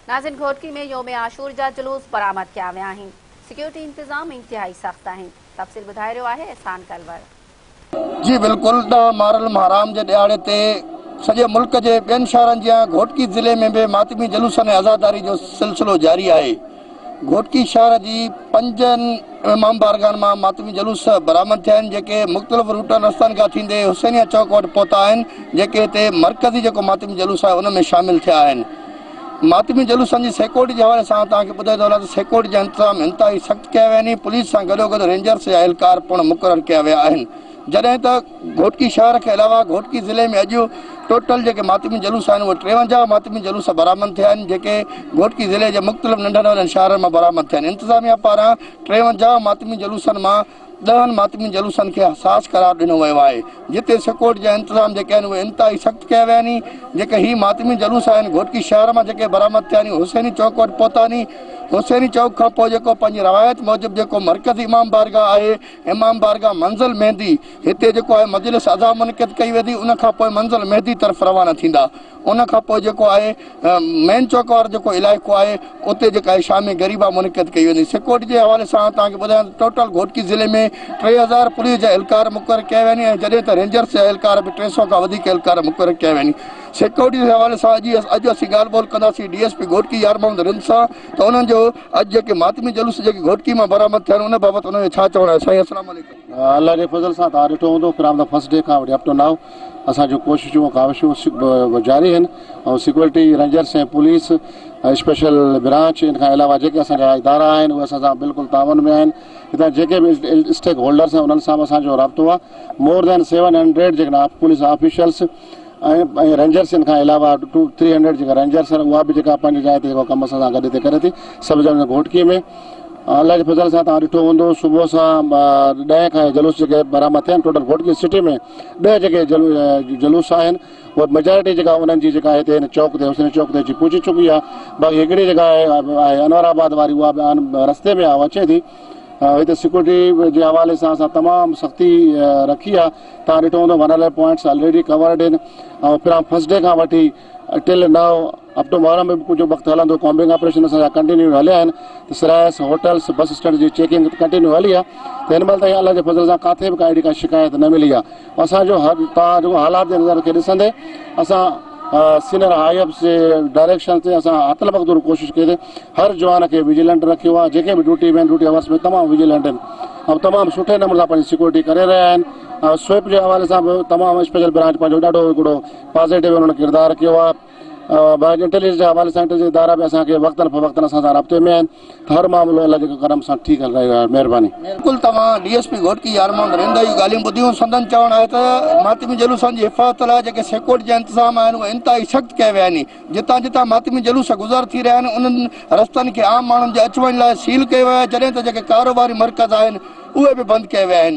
ناظرين گهوٽڪي ۾ يوم عاشور جا جلوس برآمد ڪيا ويا آهن، سيڪيورٽي انتظام انتهائي سخت آهن، تفصيل ٻڌائي رهيو آهي احسان ڪلور. جي بلڪل ڏهه مارل محرام جي ڏهاڙي تي سڄي ملڪ جي ٻين شهرن جيان گهوٽڪي ضلعي ۾ به ماتمي جلوسن ۽ عزاداري جو سلسلو جاري آهي. گهوٽڪي شهر جي پنجن امام بارگاهن مان ماتمي جلوس برآمد ٿيا آهن جيڪي مختلف روٽن رستن کان ٿيندي حسينيه چوڪ وٽ پهتا آهن جيڪي هتي مرڪزي جيڪو ماتمي جلوس آهي ان ۾ شامل ٿيا آهن ماتمي جلوسن جي سيڪورٽي جي حوالي سان توهان کي ٻڌائي ٿو هلان ته سيڪورٽي جا انتظام انتهائي سخت ڪيا ويا آهن پوليس سان گڏوگڏ رينجرس جا اهلڪار پڻ مقرر ڪيا ويا آهن جڏهن ته گهوٽڪي شهر کان علاوه گهوٽڪي ضلعي ۾ اڄ ٽوٽل جيڪي ماتمي جلوس آهن اهي 53 ماتمي جلوس برآمد ٿيا آهن جيڪي گهوٽڪي ضلعي جي مختلف ننڍن وڏن شهرن مان برآمد ٿيا آهن انتظاميا پاران 53 ماتمي جلوسن مان ڏهن ماتمي جلوسن کي حساس قرار ڏنو ويو آهي جتي سيڪورٽي جا انتظام جيڪي آهن اهي انتهائي سخت ڪيا ويا آهن جيڪي هي ماتمي جلوس آهن گهوٽڪي شهر مان جيڪي برآمد ٿيا آهن حسيني چوڪ وٽ پهتا آهن حسيني چوڪ کان پوء جيڪو پنهنجي روايت موجب جيڪو مرڪزي امام بارگاهه آهي امام بارگاهه منزل مهدي، هتي جيڪو آهي مجلس عزا منعقد ڪئي ويندي ان کان پوء منزل مهدي طرف روانا ٿيندا ان کان پوء جيڪو آهي مين چوڪ وارو جيڪو علائقو آهي اتي جيڪا آهي شام غريبا منعقد ڪئي ويندي سيڪورٽي جي حوالي سان توهان کي ٻڌايان ته ٽوٽل گهوٽڪي ضلعي ۾ 3000 پوليس جا اهلڪار مقرر ڪيا ويا آهن ۽ جڏهن ته رينجرس جا اهلڪار به 300 کان وڌيڪ اهلڪار مقرر ڪيا ويا آهن سيڪورٽي جي حوالي سان اڄ اڄ اسين ڳالهه ٻولهه ڪنداسين D S P Ghotki Yar Muhammad Rind سان ته انهن جو اڄ جيڪي ماتمي جلوس جيڪي گهوٽڪي مان برآمد ٿيا آهن ان بابت انهن جو ڇا چوڻ آهي سائين السلام عليڪم. الله جي فضل سان توهان ڏٺو هوندو فرام the first D کان وٺي اپ ٽو نائو اسان جون ڪوششون ۽ ڪاوشون جاري آهن ۽ security rangers ۽ police special branch ان کان علاوه جيڪي اسان جا ادارا آهن اهي اسان سان بلڪل تعاون ۾ آهن هتان جيڪي به اسٽيڪ هولڊرس آهن انهن سان به اسان جو رابطو آهي مور دين 700 جيڪڏهن پوليس آفيشلس ۽ رينجرس ان کان علاوه ٽو ٿري هنڊريڊ جيڪا رينجرس آهن اها به جيڪا پنهنجي جاء تي جيڪو ڪم اسان سان گڏ هتي ڪري ٿي سب ڊويزن گهوٽڪي ۾ الله جي فضل سان توهان ڏٺو هوندو صبح سان ڏهين کان جلوس جيڪي برآمد ٿيا آهن ٽوٽل گهوٽڪي سٽي ۾ ڏهه جيڪي جلوس آهن اهي ميجارٽي جيڪا انهن جي جيڪا هتي هن چوڪ تي حسين چوڪ تي اچي پهچي چڪي آهي باقي هڪڙي جيڪا آهي انور آباد واري اها به رستي ۾ آهي اچي ٿي هتي سيڪيورٽي جي حوالي سان اسان تمام سختي رکي آهي توهان ڏٺو هوندو ونرل پوائنٽس آلريڊي ڪورڊ آهن ۽ فرام فرسٽ ڊي کان وٺي ٽل نائو اپ ٽو محرم به ڪجهه وقت هلندو ڪامبنگ آپريشن اسان جا ڪنٽينيو هليا آهن ته سرائس هوٽلس بس اسٽينڊ جي چيڪنگ ڪنٽينيو هلي آهي ته هن مهل تائين الله جي فضل سان ڪاٿي به ڪا اهڙي ڪا شڪايت نه ملي آهي اسان جو هر توهان جيڪو حالات جي نظر کي ڏسندي اسان سينئر هائي اپس جي ڊائريڪشن تي اسان حت المقدور ڪوشش ڪئي هر جوان کي وجيلنٽ رکيو آهي جيڪي به ڊيوٽي ۾ ڊيوٽي آورس ۾ تمام وجيلنٽ آهن ۽ تمام سٺي نموني سان پنهنجي سيڪيورٽي ڪري رهيا آهن ۽ سوئپ جي حوالي سان به تمام اسپيشل برانچ پنهنجو ڏاڍو هڪڙو پازيٽو انهن ڪردار ڪيو آهي انٽيليجنس جي حوالي سان انٽيليجنس ادارا به اسان کي وقتن فوقتن اسان سان رابطي ۾ آهن ته هر معاملو الله جي ڪرم سان ٺيڪ هلي رهيو آهي مهرباني. بلڪل توهان D S P Ghotki Yar Muhammad Rind جون ڳالهيون ٻڌيون سندن چوڻ آهي ته ماتمي جلوسن جي حفاظت لاء جيڪي سيڪيورٽي جا انتظام آهن اهي انتهائي سخت ڪيا ويا آهن جتان جتان ماتمي جلوس گذر ٿي رهيا آهن انهن رستن کي عام ماڻهن جي اچ وڃ لاء سيل ڪيو ويو آهي جڏهن ته جيڪي ڪاروباري مرڪز آهن اهي به بند ڪيا ويا آهن.